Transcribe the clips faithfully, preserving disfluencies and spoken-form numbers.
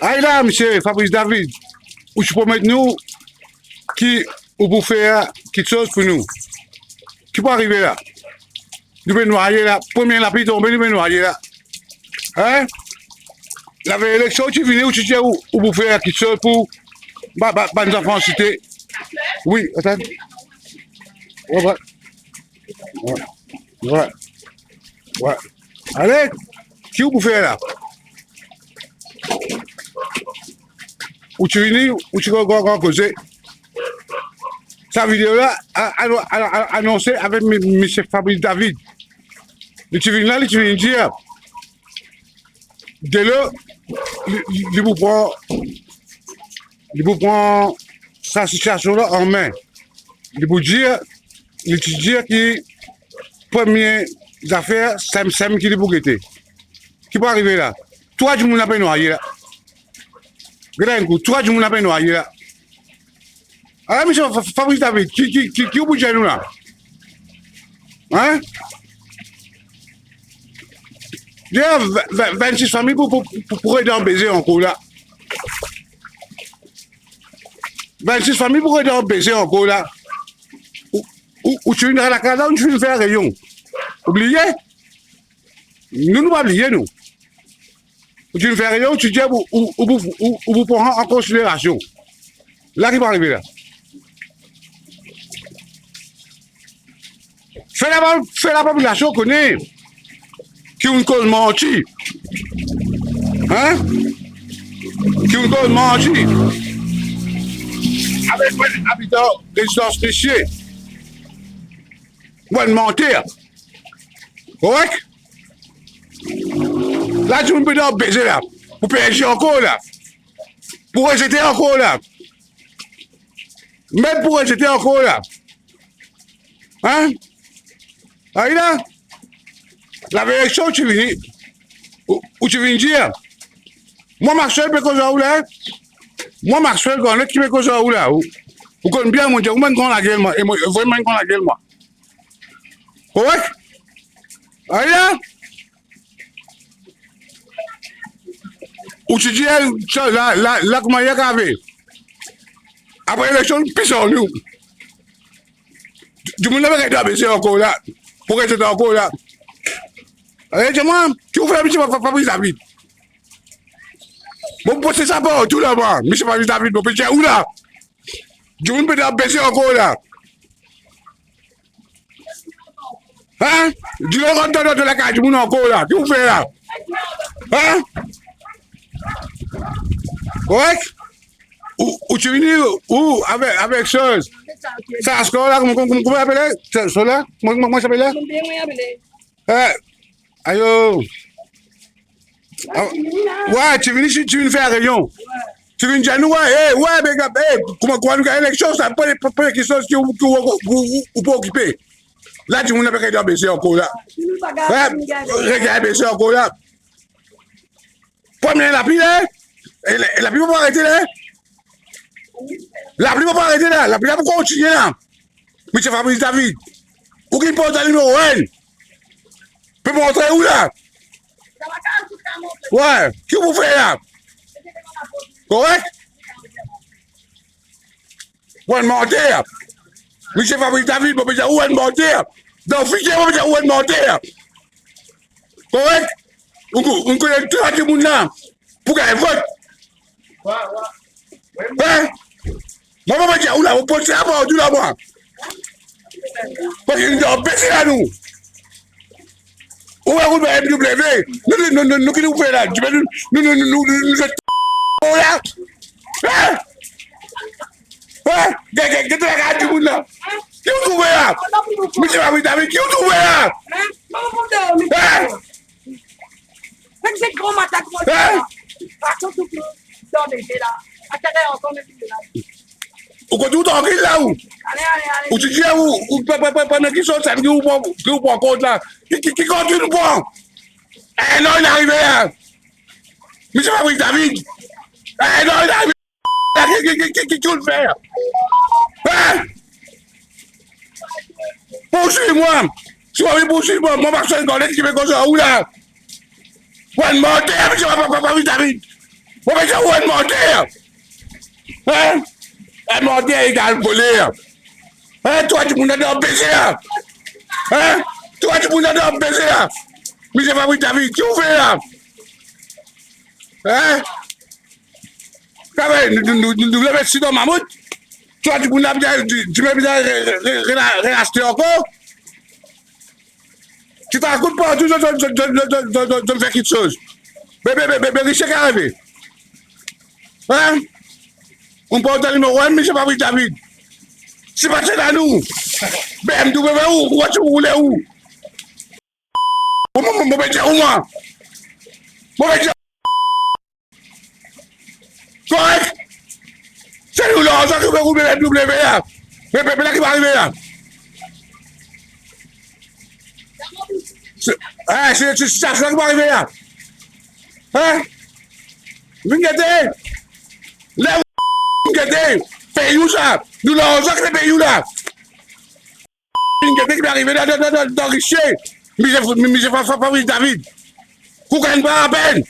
Ay la, misie Fabrice David, ou ti promet nou ki ou pou fer kiksoz pou nou. Ki pou arive la? Nou pe nwaye la. Premie lapli tonbe, nou pe nwaye la. Hein? Lavey eleksion, ou ti vini, ou ti dir ou, ou pou fer kiksoz pou ba, ba, bann zanfan site. Wi, atann. Wi, wi. Wi. Wi. Ale, ki ou pou fer la? Ou ti vini, ou ti gran, gran, gran koze. Sa video la, a, a, a, a, anonse avek mi-, misie Fabrice David. Li ti vinn la, li ti vinn dir, delo, li, li, li pou pran, li pou pran sa sitiasion la an me. Li pou dir, li ti dir ki premie zafer, sem, sem ki li pou gete. Ki pou arive la? Trwa dimoun la pe nwaye la. Gete enn kou, trwa dimoun la pe nwaye la. Ala, misie Fa-, Fa-, Fabrice David, ki, ki, ki, ki ou pou dir nou la? Hein? Dir ve-, ve-, vennsis fami pou, pou, pou, pou res dan beze ankor la. Vennsis fami pou res dan beze ankor la. Ou, ou, ou ti vinn lakaz la, ou ti vinn fer reyon. Ou bliye? Nou, nou pa bliye, nou. Ou ti vinn fer reyon, ou ti dir ou, ou, ou, ou, ou pou pran an konsiderasion. La ki pou arive la? Fer la, fer lapopilasion kone ki ou'nn koz manti. Hein? Ki ou'nn koz manti. Avek bann abitan rezidans Risie. Bann manter. Korek? La, dimoun pe dan beze la. Pou perdi ankor la. Pou rezete ankor la. Mem pou rezete ankor la. Hein? Ay la. Lavey eleksion, ou ti vini. Ou, ou ti vinn dir. Mwa, Maxwell pe koz ar ou la, hein? Mwa, Maxwell, gran net ki pe koz ar ou la. Ou, ou konn bien, mo dir, ou bann gran lagel, mwa. E mwa, vremem gran lagel, mwa. Korek? Ay la. Ou ti dir, sa, la, la, la, kouma li ave. Apre eleksion, pis ar nou. Dimoun la pe res dan beze ankor la. Pou rezete ankor la. Ale, dir mwa, ki ou fer, misie Fa-, Fa-, Fabrice David? Mo poste sa partou la, mwa. Misie Fabrice David, mo pe dir ou la. Dimoun pe dan beze ankor la. Hein? Dilo rant dan, dan, dan lakaz dimoun ankor la. Ki ou fer la? Hein? Korek? Ou, ou ti vini, ou, avek, avek soz. Sa, sa la, kouma, kouma, kouma apele? Sa, sa la? Kouma, kouma, kouma apele? Eh, ayo. Ah, wi, ti vini, ti vini fer reyon. Ti vini dir nou, wi, eh, wi, be, eh, kouma, kouma nou gagn eleksion, sa, pa, pa, pa kiksoz ki ou, ki ou, ou, ou, ou pou okipe. La, dimoun la pe res dan beze ankor la. Wi, res dan beze ankor la. Premie lapli la, e la, lapli pa pou arete la. Lapli pa pou arete la, lapli la pou kontinie la. Misie Fabrice David, ou ki port nimero enn, pe montre ou la. Wi, ki ou pou fer la? Korek? Ou enn manter. Misie Fabrice David, mo pe dir ou enn manter. Dan fitir, mo pe dir ou enn manter. Korek? Ou, ou, ou kone tou sa dimoun la pou gagn vot. Hein? Mwa, mo pe dir ou la, ou poste sa partou la, mwa. Paski nou dan beze la, nou. Ou, ou, ou, M W, nou, nou, nou, nou, nou, ki nou fer la? Dimoun, nou, nou, nou, nou, nou, nou, nou, nou, la. Hein? Hein? Get, get, get lakaz dimoun la. Ki ou trouve la? Misie Fabrice David, ki ou trouve la? Hein? Hein? Hein? Ou kot ou trankil la, ou? Ou ti dir ou, ou, pa, pa, pa, pa, ki sort sa, ki ou pran, ki ou pran kont la? Ki, ki, ki kont ou pran? Eh, non, li arive la. Misie Fabrice David. Eh, non, li arive la. Ki, ki, ki, ki, ki, ki ou fer? Hein? Pourswiv mwa. Si ou anvi pourswiv mwa, mwa, pa so enn gannlet ki pe koz ar ou la. Ou enn manter, misie, pa, pa, pa, pa, David. Mo pe dir ou enn manter. Hein? Enn manter egal voler. Hein? Twa dimoun la dan beze la. Hein? Twa dimoun la dan beze la. Misie Fabrice David, ki ou fer la? Hein? Travay, nou, nou, nou, nou, nou vle met si dan mamout. Twa dimoun la bizin, di, dimoun la bizin re, re, re, re, re, reaste ankor. Ti ta kout partou, zot, zot, zot fer kiksoz. Be, be, be, be, be, ki sa ki arive? Hein? Ou pa dan nimero enn, Misie Fabrice David. Si pa ti ena nou, B M W ou, ou, ou, ou, ou. Mo, mo, mo, mo pe dir ou, mwa. Mo pe dir Korek? Se nou larzan ki pe roul B M W la. Me, me, me la ki pe arive la? Se, eh, se, se, se sa ki pe arive la. Hein? Vinn gete. Le, vinn gete. Pey ou sa. Nou larzan ki pey ou la. Vinn gete ki pe arive la, dan, dan, dan, dan risie. Misie, misie Fa-, Fa-, Fabrice David. Ou gagn pa lapenn.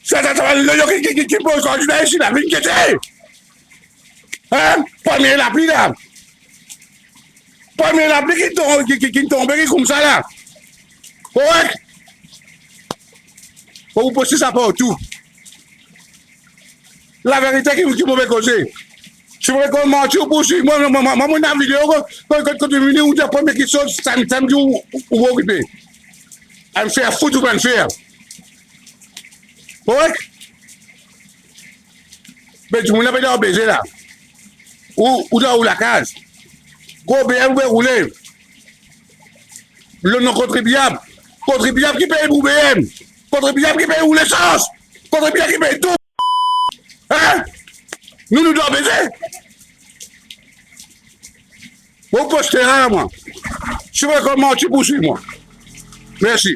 Sa, sa, sa, le, le, ki, ki, ki, ki poz kandida isi la, vinn gete. Hein? Premie lapli la. Premie lapli ki tom, ki, ki, ki tonbe, ki koumsa la. Korek? Fo ou poste sa partou. Laverite ki, ki mo pe koze. Si mo pe koz manti, ou pou swiv mwa, mwa, mwa, mwa, mo ena video, kot, kot, kot, kot vini, ou dir premie kiksoz, samdi, samdi, ou, ou, ou okipe. Enn fer fout ou pa'nn fer. Korek? Be dimoun la pe dan beze la. Ou, ou dan ou lakaz. Gro B M ou pe roule. Lor non kontribiab. Kontribiab ki pey pou B M. Kontribiab ki pey ou lesans. Kontribiab ki pey tou. Hein? Nou, nou dan beze. Mo poste la, mwa. Si mo rakonte manti, pou swiv mwa. Mersi.